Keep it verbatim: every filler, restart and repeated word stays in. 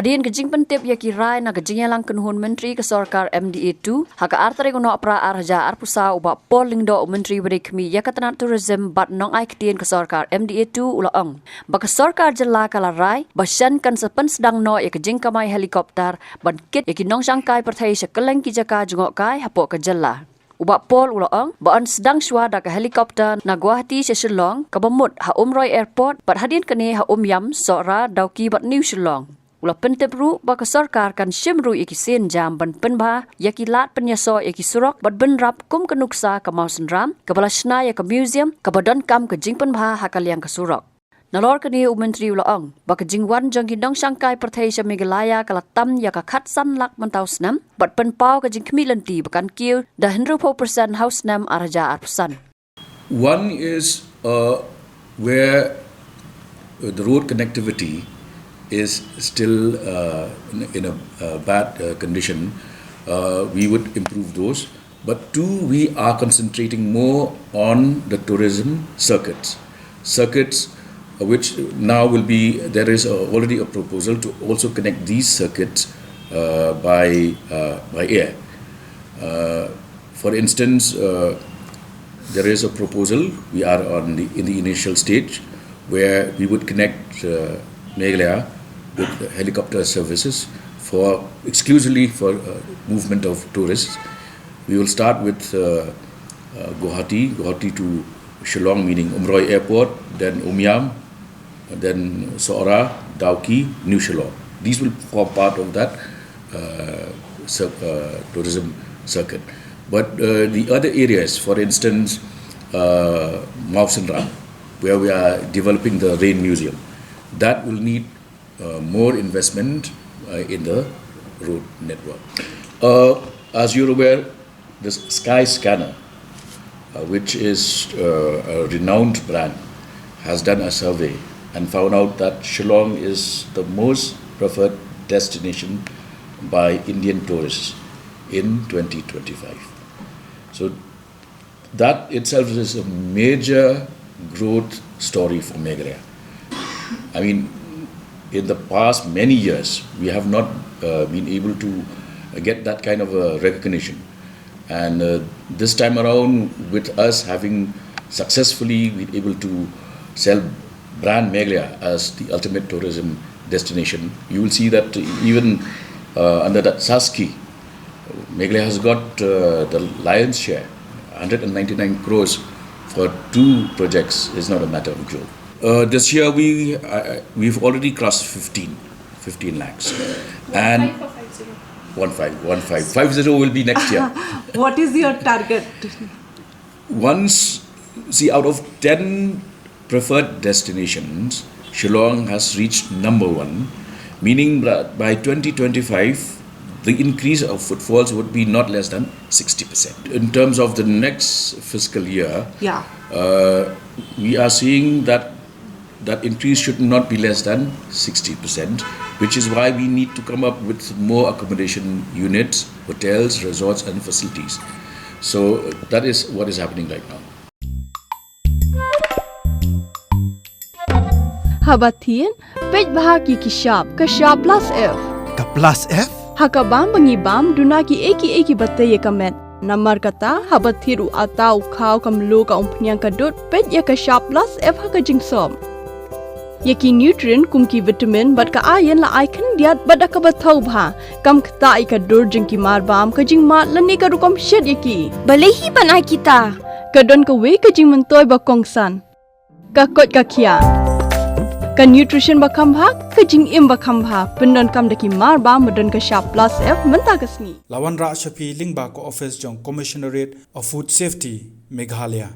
Hadien ka jingpyntip ïa ki rai na ka jingïalang kynhun myntri ka sorkar M D A two ha ka ar tarik u Nohprah ar hajar arphew saw, u Bah Paul Lyngdoh, u Myntri ba dei khmih ïa ka tnat tourism bad nongai ktien ka sorkar M D A two, u la ong ba ka sorkar jylla ka la rai ba shen kan sa pynsdang noh ïa ka jingkamai helicopter ban kit ïa ki nongshangkai pyrthei sha kylleng ki jaka jngohkai hapoh ka jylla. U Bah Paul u la ong ba yn sdang shuwa da ka helicopter na Guwahati sha Shillong, kaba mut ha Umroi Airport, bad hadien kane ha Umiam, Sohra, Dawki bad New Shillong. U la pyntip ruh ba ka sorkar kan shim ruh ïa ki sienjam ban pynbha ïa ki lad pynïasoh ïa ki surok bad bynrap kum ka nuksa ka Mawsynram kaba la shna ïa ka museum, kaba donkam ka jingpynbha ha ka liang ka surok. Nalor kane, u Myntri u la ong ba ka jingwan jong ki nongshangkai pyrthei sha Meghalaya ka la tam ïa ka khatsan lak mynta u snem, bad pynpaw ka jingkhmih lynti ba kan kiew da hynriewphew percent ha u snem ar hajar arphew san. One is, uh, where, uh, the road connectivity is still, uh, in, in a, uh, bad, uh, condition. Uh, we would improve those. But two, we are concentrating more on the tourism circuits. Circuits, uh, which now will be, there is, uh, already a proposal to also connect these circuits, uh, by, uh, by air. Uh, for instance, uh, there is a proposal, we are on the, in the initial stage, where we would connect, uh, Meghalaya with helicopter services for, exclusively for, uh, movement of tourists. We will start with, uh, uh, Guwahati, Guwahati to Shillong, meaning Umroi Airport, then Umiam, then Sohra, Dawki, New Shillong. These will form part of that, uh, cir-, uh, tourism circuit. But, uh, the other areas, for instance, uh, Mawsynram, where we are developing the Rain Museum, that will need, uh, more investment, uh, in the road network. Uh, as you're aware, the Sky Scanner, uh, which is, uh, a renowned brand, has done a survey and found out that Shillong is the most preferred destination by Indian tourists in twenty twenty-five. So that itself is a major growth story for Meghalaya. I mean, in the past many years, we have not, uh, been able to get that kind of a recognition. And, uh, this time around, with us having successfully been able to sell brand Meghalaya as the ultimate tourism destination, you will see that even, uh, under that SASCI, Meghalaya has got, uh, the lion's share, hundred and ninety-nine crores for two projects is not a matter of joke. Uh, this year we, uh, we've already crossed fifteen, fifteen lakhs. And one five or five zero? One five, one five. Five zero will be next year. What is your target? Once, see, out of ten preferred destinations, Shillong has reached number one, meaning that by twenty twenty-five, the increase of footfalls would be not less than sixty percent. In terms of the next fiscal year, yeah, uh, we are seeing that that increase should not be less than sixty percent, which is why we need to come up with more accommodation units, hotels, resorts, and facilities. So that is what is happening right now. Haba thied, peit bha ki ki shap, ka shap plus F. Ka plus F? Ha ka bam ba ngi bam, duna ki ei ki ei kiba tei ïa ka met. Namar kata, haba thied u atta, u khaw, ka mluh, ka umphniang, ka dud, peit ïa ka shap plus F ha ka jingsop. Ïa ki nutrient kum ki vitamin bad ka iron la ai khyndiat bad da kaba thaw bha. Kam ktah ïa ka dur jong ki mar bam, ka jingmad lane ka rukom shet ïa ki. Balei hi ban ai kita? Ka don kawei ka jingmyntoi ba kongsan. Ka koit ka khiah. Ka nutrition ba kham bha, ka jingim ba kham bha. Pyndonkam da ki mar bam ba don ka shap plus F mynta ka sngi. La wanrah sha phi lyngba ka office jong Commissionerate of Food Safety, Meghalaya.